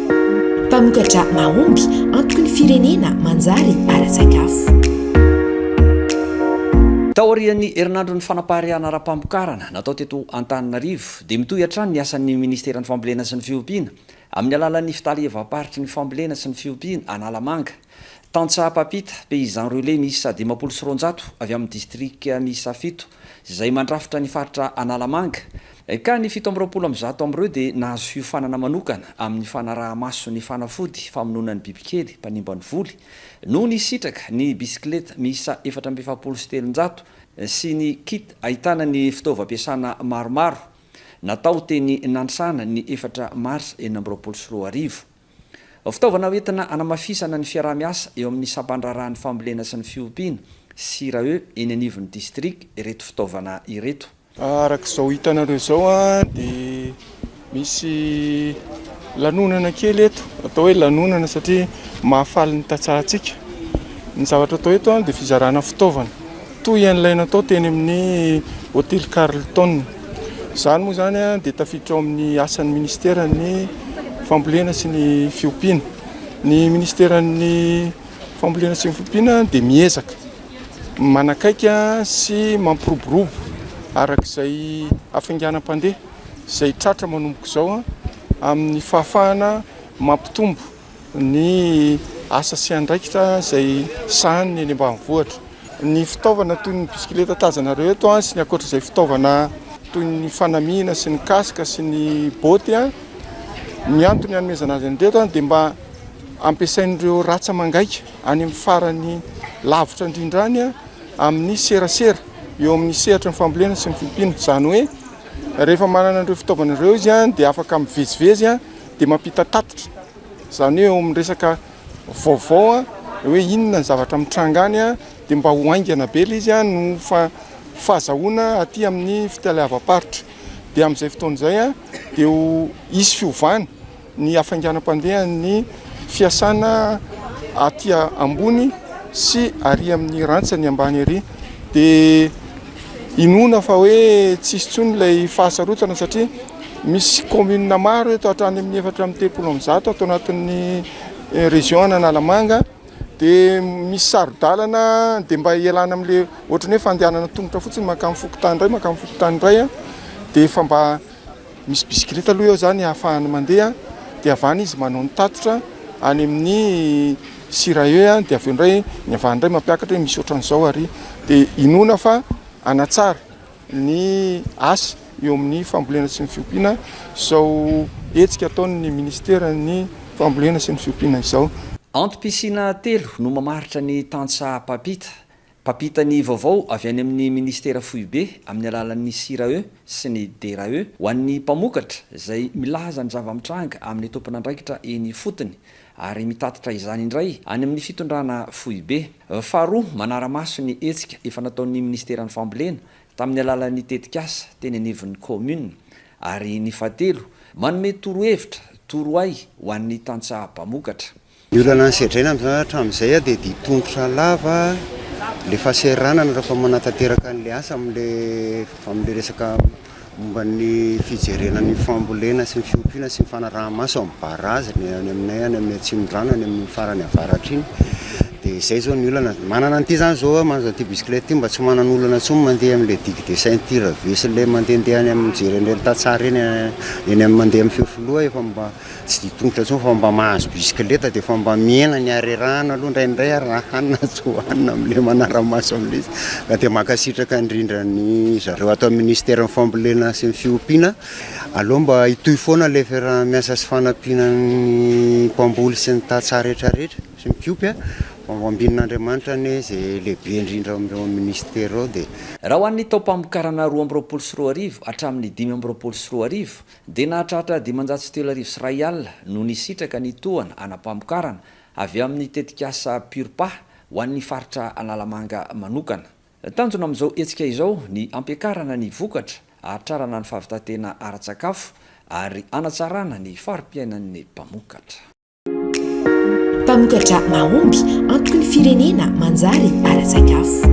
Mpamokatra mahomby, antoky ny firenena manjary ara-tsakafo. Taorian'ny herinandron'ny fanapariahana ara-pamokarana natao teto Antananarivo dia mitohy hatrany ny asan'ny Ministeran'ny Fambolena sy ny Fiompiana amin'ny alalan'ny Fitaleavam-paritry ny Fambolena sy ny Fiompiana Analamanga. Tantsaha mpampita, paysan relais miisa 250 avy amin'ny distrika miisa fito izay mandrafitra ny faritra Analamanga, ka ny 127 amin'ireo dia nahazo fiofanana manokana amin'ny fanaraha-maso ny fanafody famonoana ny bibikely mpanimba ny voly no nisitraka ny bisikileta miisa 344 sy ny kit ahitana ny fitaovam-piasana maromaro natao teny Nanisana ny efatra marsa 2026. Fitaovana hoentina hanamafisana ny fiaraha-miasa eo amin'ny sampandraharahan'ny fambolena sy ny fiompiana, SIRAE, eny anivon'ny distrika ireto fitaovana ireto. Araka izao hitanareo izao dia misy lanonana kely eto, atao hoe lanonana satria mahafaly ny tantsahantsika. Ny zavatra atao eto dia fizarana fitaovana. Toy an'ilay natao teny amin'ny hotely Carlton. Izany moa izany dia tafiditra ao amin'ny asan'ny ministeran'ny fambolena sy ny fiompiana. Ny ministeran'ny fambolena sy ny fiompiana dia miezaka manakaiky sy mampiroborobo araka izay hafainganam-pandeha izay tratra manomboka izao amin'ny fahafahana mampitombo ny asa sy andraikitra izay sahaniny eny ambanivohitra. Ny fitaovana toy ny bisikileta tazanareo eto sy ny ankoatra izay fitaovana toy ny fanamiana sy ny casque sy ny boty, ny antony hanomezana azy an'ireto dia mba ampiasain'ireo ratsa-mangaika any amin'ny farany lavitra indrindra any amin'ny serasera eo amin'ny sehatry ny fambolena sy ny fiompiana. Izany hoe rehefa manana an'ireo fitaovana ireo izy dia afaka mivezivezy dia mampita tatitra, izany hoe eo amin'ny resaka vaovao hoe inona ny zavatra mitranga any dia mba ho haingana be ilay izy no fahazahoana aty amin'ny fitaleavam-paritra. Dia amin'izay fotoana izay dia ho hisy fiovana ny hafainganam-pandehan'ny fiasana aty ambony sy ary amin'ny rantsany ambany ary. Dia inoana fa hoe tsy hisy intsony ilay fahasarotana satria Misy commune maro eto hatrany amin'ny 134 ato anatin'ny région an'Analamanga dia misy saro-dalana dia mba hialana amin'ilay ohatran'ny hoe fandehanana tongotra fotsiny mankany fokontany iray mankany fokontany iray dia efa mba misy bisikileta aloha eo izany ahafahana mandeha dia avy any izy manao ny tatitra any amin'ny SIRAE dia avy eo indray ny avy any indray mampiakatra hoe misy ohatran'izao ary dia inoana fa hanatsara ny asa eo amin'ny fambolena sy ny fiompiana izao hetsika ataon'ny minisiteran'ny fambolena sy ny fiompiana izao. Antom-pisiana telo no mamaritra ny tantsaha mpampita. Mpampita ny vaovao avy any amin'ny minisitera foibe amin'ny alalan'ny SIRAE sy ny DRAE ho an'ny mpamokatra izay milaza ny zava-mitranga amin'ny tompon'andraikitra eny ifotony ary mitatitra izany indray any amin'ny fitondrana foibe. Faharoa, manara-maso ny hetsika efa nataon'ny minisiteran'ny fambolena tamin'ny alalan'ny tetikasa teny anivon'ny kaominina ary ny fahatelo, manome torohevitra, torohay ho an'ny tantsaha mpamokatra. Ny olana nosedraina amin'izany hatramin'izay dia dian-tongotra lava, ilay fahasahiranana rehefa manatanteraka an'ilay asa amin'ilay amin'ilay resaka Momba ny fijerena ny fambolena sy ny fiompiana sy ny fanaraha-maso amin'ny barazy ny any aminay any amin'ny atsimondrano any amin'ny farany avaratra iny dia izay izao ny olana. Manana an'ity izany izao aho, manana an'ity bisikileta ity mba tsy manana olana intsony mandeha amin'ilay digue de ceinture be sy ilay mandehandeha any amin'ny mijery an'ireny tantsaha ireny eny amin'ny mandeha amin'ny fefiloha efa mba Tsy dia tongotra intsony fa mba mahazo bisikileta dia efa mba mihena ny harerahana aloha indraindray ary raha hanina tsy hohanina amin'ilay manara-maso amin'ilay izy. Ka dia mankasitraka indrindra ny zareo ato amin'ny minisiteran'ny fambolena sy ny fiompiana. Aleo mba hitohy foana ilay fiaraha-miasa sy fanampiana ny mpamboly sy ny tantsaha rehetrarehetra sy ny mpiompy fa ho ambinin'Andriamanitra anie izay lehibe indrindra amin'ireo minisitera ao dia. Raha ho an'ny taom-pamokarana 2022 hatramin'ny 2025 Dia nahatratra 3105 no nisitraka ny tohana ana-pamokarana avy amin'ny tetikasa PURPA ho an'ny faritra Analamanga manokana. Tanjona amin'izao hetsika izao ny hampiakarana ny vokatra hahatrarana ny fahavitan-tena ara-tsakafo ary hanatsarana ny fari-piainan'ny mpamokatra. Mpamokatra mahomby, antoky ny firenena manjary ara-tsakafo.